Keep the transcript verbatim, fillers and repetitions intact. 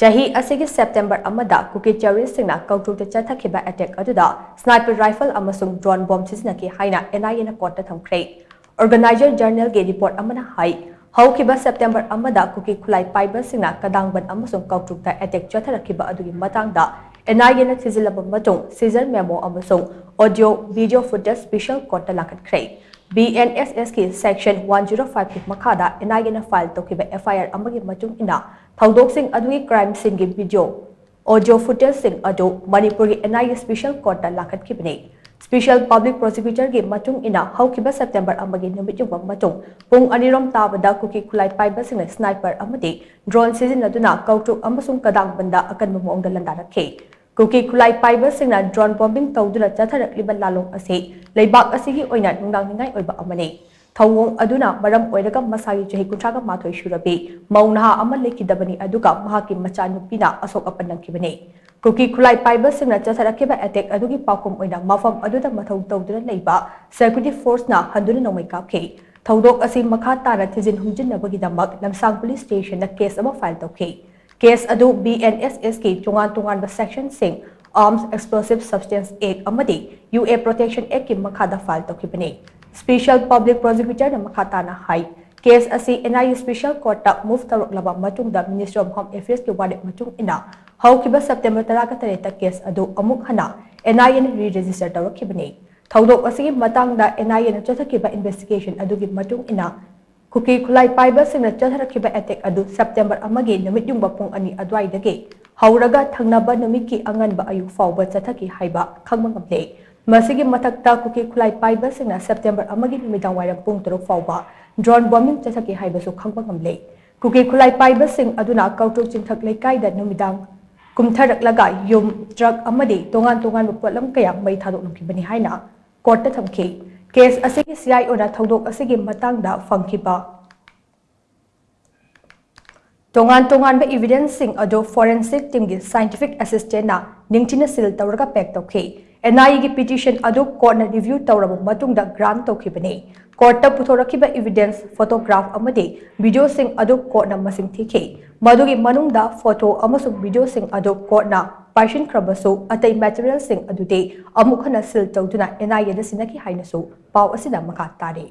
ꯆꯍꯤ ꯑꯁꯤꯒꯤ ꯁꯦꯞꯇꯦꯝꯕꯔ ꯑꯃꯗ ꯀꯨꯀꯤ ꯇꯦꯔꯣꯔꯤꯁꯁꯤꯡꯅ ꯀꯧꯇ꯭ꯔꯨꯛꯇ ꯆꯠꯊꯈꯤꯕ ꯑꯦꯇꯦꯛ ꯑꯗꯨꯗ ꯁ꯭ꯅꯥꯏꯄꯔ ꯔꯥꯏꯐꯜ ꯑꯃꯁꯨꯡ ꯗ꯭ꯔꯣꯟ ꯕꯣꯝ ꯁꯤꯖꯤꯟꯅꯈꯤ ꯍꯥꯏꯅ ꯑꯦꯟ ꯑꯥꯏ ꯑꯦꯅ ꯀꯣꯔꯠꯇ ꯊꯝꯈ꯭ꯔꯦ꯫ ꯑꯣꯔꯒꯅꯥꯏꯖꯔ ꯖꯔꯅꯦꯜꯒꯤ ꯔꯤꯄꯣꯔꯠ ꯑꯃꯅ ꯍꯥꯏ, ꯍꯧꯈꯤꯕ ꯁꯦꯞꯇꯦꯝꯕꯔ ꯑꯃꯗ ꯀꯨꯀꯤ ꯈꯨꯠꯂꯥꯏ ꯄꯥꯏꯕꯁꯤꯡꯅ ꯀꯗꯥꯡꯕꯟ ꯑꯃꯁꯨꯡ ꯀꯧꯇ꯭ꯔꯨꯛꯇ ꯑꯦꯇꯦꯛ ꯆꯠꯊꯔꯛꯈꯤꯕ ꯑꯗꯨꯒꯤ ꯃꯇꯥꯡꯗ ꯑꯦꯟ ꯑꯥꯏ ꯑꯦꯅ ꯊꯤꯖꯤꯜꯂꯕ ꯃꯇꯨꯡ, ꯁꯤꯖꯔ ꯃꯦꯃꯣ ꯑꯃꯁꯨꯡ ꯑꯣꯗꯤꯑꯣ ꯚꯤꯗꯤꯑꯣ ꯐꯨꯇꯦꯖ ꯁ꯭ꯄꯦꯁꯤꯌꯦꯜ ꯀꯣꯔꯠꯇ ꯂꯥꯈꯠꯈ꯭ꯔꯦ꯫ ꯕꯤ ꯑꯦꯟ ꯑꯦꯁ ꯑꯦꯁꯀꯤ ꯁꯦꯛꯁꯟ ꯋꯥꯟ ꯖꯤꯔꯣ ꯐꯥꯏꯚꯀꯤ ꯃꯈꯥꯗ ꯑꯦꯟ ꯑꯥꯏ ꯑꯦꯅ ꯐꯥꯏꯜ ꯇꯧꯈꯤꯕ ꯑꯦꯐ ꯑꯥꯏ ꯑꯥꯔ ꯑꯃꯒꯤ ꯃꯇꯨꯡ ꯏꯟꯅ, ꯊꯧꯗꯣꯛꯁꯤꯡ ꯑꯗꯨꯒꯤ ꯀ꯭ꯔꯥꯏꯝ ꯁꯤꯟꯒꯤ ꯚꯤꯗꯤꯑꯣ, ꯑꯣꯗꯤꯑꯣ ꯐꯨꯇꯦꯖꯁꯤꯡ ꯑꯗꯨ ꯃꯅꯤꯄꯨꯔꯒꯤ ꯑꯦꯟ ꯑꯥꯏ ꯑꯦ ꯁ꯭ꯄꯦꯁꯤꯌꯦꯜ ꯀꯣꯔꯠꯇ ꯂꯥꯈꯠꯈꯤꯕꯅꯤ꯫ ꯁ꯭ꯄꯦꯁꯤꯌꯦꯜ ꯄꯕ꯭ꯂꯤꯛ ꯄ꯭ꯔꯣꯁꯤꯀ꯭ꯌꯨꯇꯔꯒꯤ ꯃꯇꯨꯡ ꯏꯟꯅ, ꯍꯧꯈꯤꯕ ꯁꯦꯞꯇꯦꯝꯕꯔ ꯑꯃꯒꯤ ꯅꯨꯃꯤꯠ ꯌꯨꯡꯕ ꯃꯇꯨꯡ ꯄꯨꯡ ꯑꯅꯤꯔꯣꯝ ꯇꯥꯕꯗ ꯀꯨꯀꯤ ꯈꯨꯠꯂꯥꯏ ꯄꯥꯏꯕꯁꯤꯡꯅ ꯁ꯭ꯅꯥꯏꯄꯔ ꯑꯃꯗꯤ ꯗ꯭ꯔꯣꯟ ꯁꯤꯖꯤꯟꯅꯗꯨꯅ ꯀꯧꯇ꯭ꯔꯨꯛ ꯑꯃꯁꯨꯡ ꯀꯗꯥꯡꯕꯟꯗ ꯑꯀꯟꯕ ꯃꯑꯣꯡꯗ ꯂꯥꯟꯗꯥꯔꯛꯈꯤ꯫ ꯀꯨꯀꯤ ꯈꯨꯠꯂꯥꯏ ꯄꯥꯏꯕꯁꯤꯡꯅ ꯗ꯭ꯔꯣꯟ ꯕꯣꯝꯕꯤꯡ ꯇꯧꯗꯨꯅ ꯆꯠꯊꯔꯛꯂꯤꯕ ꯂꯥꯂꯣꯡ ꯑꯁꯤ ꯂꯩꯕꯥꯛ ꯑꯁꯤꯒꯤ ꯑꯣꯏꯅ ꯅꯨꯡꯅꯥꯡꯅꯤꯡꯉꯥꯏ ꯑꯣꯏꯕ ꯑꯃꯅꯤ꯫ ꯊꯧꯑꯣꯡ ꯑꯗꯨꯅ ꯃꯔꯝ ꯑꯣꯏꯔꯒ ꯃꯁꯥꯒꯤ ꯆꯍꯤ ꯀꯨꯟꯊ꯭ꯔꯥꯒ ꯃꯥꯊꯣꯏ ꯁꯨꯔꯕꯤ ꯃꯧ ꯅꯍꯥ ꯑꯃ ꯂꯩꯈꯤꯗꯕꯅꯤ, ꯑꯗꯨꯒ ꯃꯍꯥꯛꯀꯤ ꯃꯆꯥꯅꯨꯄꯤꯅ ꯑꯁꯣꯛ ꯑꯄꯟ ꯅꯪꯈꯤꯕꯅꯤ꯫ ꯀꯨꯀꯤ ꯈꯨꯠꯂꯥꯏ ꯄꯥꯏꯕꯁꯤꯡꯅ ꯆꯠꯊꯔꯛꯈꯤꯕ ꯑꯦꯇꯦꯛ ꯑꯗꯨꯒꯤ ꯄꯥꯎꯈꯨꯝ ꯑꯣꯏꯅ ꯃꯐꯝ ꯑꯗꯨꯗ ꯃꯊꯧ ꯇꯧꯗꯨꯅ ꯂꯩꯕ ꯁꯦꯀ꯭ꯌꯨꯔꯤꯇꯤ ꯐꯣꯔꯁꯅ ꯍꯟꯗꯨꯅ ꯅꯣꯡꯃꯩ ꯀꯥꯞꯈꯤ꯫ ꯊꯧꯗꯣꯛ ꯑꯁꯤ ꯃꯈꯥ ꯇꯥꯅ ꯊꯤꯖꯤꯟ ꯍꯨꯝꯖꯤꯟꯅꯕꯒꯤꯗꯃꯛ ꯂꯝꯁꯥꯡ ꯄꯨꯂꯤꯁ ꯁ꯭ꯇꯦꯁꯟꯗ ꯀꯦꯁ ꯑꯃ ꯐꯥꯏꯜ ꯇꯧꯈꯤ꯫ ꯀꯦꯁ ꯑꯗꯨ ꯕꯤ ꯑꯦꯟ ꯑꯦꯁ ꯑꯦꯁꯀꯤ ꯇꯣꯉꯥꯟ ꯇꯣꯉꯥꯟꯕ ꯁꯦꯛꯁꯟꯁꯤꯡ, Arms Explosive Substance Act ꯑꯃꯗꯤ ꯌꯨ ꯑꯦ Protection Actꯀꯤ ꯃꯈꯥꯗ ꯐꯥꯏꯜ ꯇꯧꯈꯤꯕꯅꯤ꯫ ꯁ꯭ꯄꯦꯁꯤꯌꯦꯜ ꯄꯕ꯭ꯂꯤꯛ ꯄ꯭ꯔꯣꯁꯤꯀ꯭ꯌꯨꯇꯔꯅ ꯃꯈꯥ ꯇꯥꯅ ꯍꯥꯏ, ꯀꯦꯁ ꯑꯁꯤ ꯑꯦꯟ ꯑꯥꯏ ꯑꯦ ꯁ꯭ꯄꯦꯁꯤꯌꯦꯜ ꯀꯣꯔꯠꯇ ꯃꯨꯚ ꯇꯧꯔꯛꯂꯕ ꯃꯇꯨꯡꯗ Ministry of Home Affairsꯀꯤ ꯋꯥꯔꯦꯞ ꯃꯇꯨꯡ ꯏꯟꯅ ꯍꯧꯈꯤꯕ ꯁꯦꯞꯇꯦꯝꯕꯔ ꯇꯔꯥꯒ ꯇꯔꯦꯠꯇ ꯀꯦꯁ ꯑꯗꯨ ꯑꯃꯨꯛ ꯍꯟꯅ ꯑꯦꯟ ꯑꯥꯏ ꯑꯦꯅ ꯔꯤ ꯔꯦꯖꯤꯁꯇꯔ ꯇꯧꯔꯛꯈꯤꯕꯅꯤ꯫ ꯊꯧꯗꯣꯛ ꯑꯁꯤꯒꯤ ꯃꯇꯥꯡꯗ ꯑꯦꯟ ꯑꯥꯏ ꯑꯦꯅ ꯆꯠꯊꯈꯤꯕ ꯏꯟꯚꯦꯁꯇꯤꯒꯦꯁꯟ ꯑꯗꯨꯒꯤ ꯃꯇꯨꯡ ꯏꯟꯅ, ꯀꯨꯀꯤ ꯈꯨꯠꯂꯥꯏ ꯄꯥꯏꯕꯁꯤꯡꯅ ꯆꯠꯊꯔꯛꯈꯤꯕ ꯑꯦꯇꯦꯛ ꯑꯗꯨ ꯁꯦꯞꯇꯦꯝꯕꯔ ꯑꯃꯒꯤ ꯅꯨꯃꯤꯠ ꯌꯨꯡꯕ ꯄꯨꯡ ꯑꯅꯤ ꯑꯗꯨꯋꯥꯏꯗꯒꯤ ꯍꯧꯔꯒ ꯊꯪꯅꯕ ꯅꯨꯃꯤꯠꯀꯤ ꯑꯉꯟꯕ ꯑꯌꯨꯛ ꯐꯥꯎꯕ ꯆꯠꯊꯈꯤ ꯍꯥꯏꯕ ꯈꯪꯕ ꯉꯝꯂꯦ꯫ ꯃꯁꯤꯒꯤ ꯃꯊꯛꯇ, ꯀꯨꯀꯤ ꯈꯨꯠꯂꯥꯏ ꯄꯥꯏꯕꯁꯤꯡꯅ ꯁꯦꯞꯇꯦꯝꯕꯔ ꯑꯃꯒꯤ ꯅꯨꯃꯤꯗꯥꯡ ꯋꯥꯏꯔꯝ ꯄꯨꯡ ꯇꯔꯨꯛ ꯐꯥꯎꯕ ꯗ꯭ꯔꯣꯟ ꯕꯣꯝꯕꯤꯡ ꯆꯠꯊꯈꯤ ꯍꯥꯏꯕꯁꯨ ꯈꯪꯕ ꯉꯝꯂꯦ꯫ ꯀꯨꯀꯤ ꯈꯨꯠꯂꯥꯏ ꯄꯥꯏꯕꯁꯤꯡ ꯑꯗꯨꯅ ꯀꯧꯇ꯭ꯔꯨꯛ ꯆꯤꯡꯊꯛ ꯂꯩꯀꯥꯏꯗ ꯅꯨꯃꯤꯗꯥꯡ ꯀꯨꯝꯊꯔꯛꯂꯒ ꯌꯨꯝ, ꯇ꯭ꯔꯛ ꯑꯃꯗꯤ ꯇꯣꯉꯥꯟ ꯇꯣꯉꯥꯟꯕ ꯄꯣꯠꯂꯝ ꯀꯌꯥ ꯃꯩ ꯊꯥꯗꯣꯛꯂꯝꯈꯤꯕꯅꯤ ꯍꯥꯏꯅ ꯀꯣꯔꯠꯇ ꯊꯝꯈꯤ꯫ ꯀꯦꯁ ꯑꯁꯤꯒꯤ ꯁꯤ ꯑꯥꯏ ꯑꯣꯅ ꯊꯧꯗꯣꯛ ꯑꯁꯤꯒꯤ ꯃꯇꯥꯡꯗ ꯐꯪꯈꯤꯕ ꯇꯣꯉꯥꯟ ꯇꯣꯉꯥꯟꯕ ꯏꯚꯤꯗꯦꯟꯁꯁꯤꯡ ꯑꯗꯨ ꯐꯣꯔꯦꯟꯁꯤꯛ ꯇꯤꯝꯒꯤ ꯁꯥꯏꯟꯇꯤꯐꯤꯛ ꯑꯦꯁꯤꯁꯇꯦꯟꯅ ꯅꯤꯡꯊꯤꯅ ꯁꯤꯜ ꯇꯧꯔꯒ ꯄꯦꯛ ꯇꯧꯈꯤ꯫ ꯑꯦꯟ ꯑꯥꯏ ꯑꯦꯒꯤ ꯄꯤꯇꯤꯁꯟ ꯑꯗꯨ ꯀꯣꯔꯠꯅ ꯔꯤꯚ꯭ꯌꯨ ꯇꯧꯔꯕ ꯃꯇꯨꯡꯗ ꯒ꯭ꯔꯥꯟ ꯇꯧꯈꯤꯕꯅꯤ꯫ ꯀꯣꯔꯠꯇ ꯄꯨꯊꯣꯔꯛꯈꯤꯕ ꯏꯚꯤꯗꯦꯟꯁ, ꯐꯣꯇꯣꯒ꯭ꯔꯥꯐ ꯑꯃꯗꯤ ꯚꯤꯗꯤꯑꯣꯁꯤꯡ ꯑꯗꯨ ꯀꯣꯔꯠꯅ ꯃꯁꯤꯡ ꯊꯤꯈꯤ꯫ ꯃꯗꯨꯒꯤ ꯃꯅꯨꯡꯗ ꯐꯣꯇꯣ ꯑꯃꯁꯨꯡ ꯚꯤꯗꯤꯑꯣꯁꯤꯡ ꯑꯗꯨ ꯀꯣꯔꯠꯅ ꯄꯥꯏꯁꯤꯟꯈ꯭ꯔꯕꯁꯨ, ꯑꯇꯩ ꯃꯦꯇꯔꯤꯌꯦꯜꯁꯤꯡ ꯑꯗꯨꯗꯤ ꯑꯃꯨꯛ ꯍꯟꯅ ꯁꯤꯜ ꯇꯧꯗꯨꯅ ꯑꯦꯟ ꯑꯥꯏ ꯑꯦꯗ ꯁꯤꯟꯅꯈꯤ ꯍꯥꯏꯅꯁꯨ ꯄꯥꯎ ꯑꯁꯤꯗ ꯃꯈꯥ ꯇꯥꯔꯤ꯫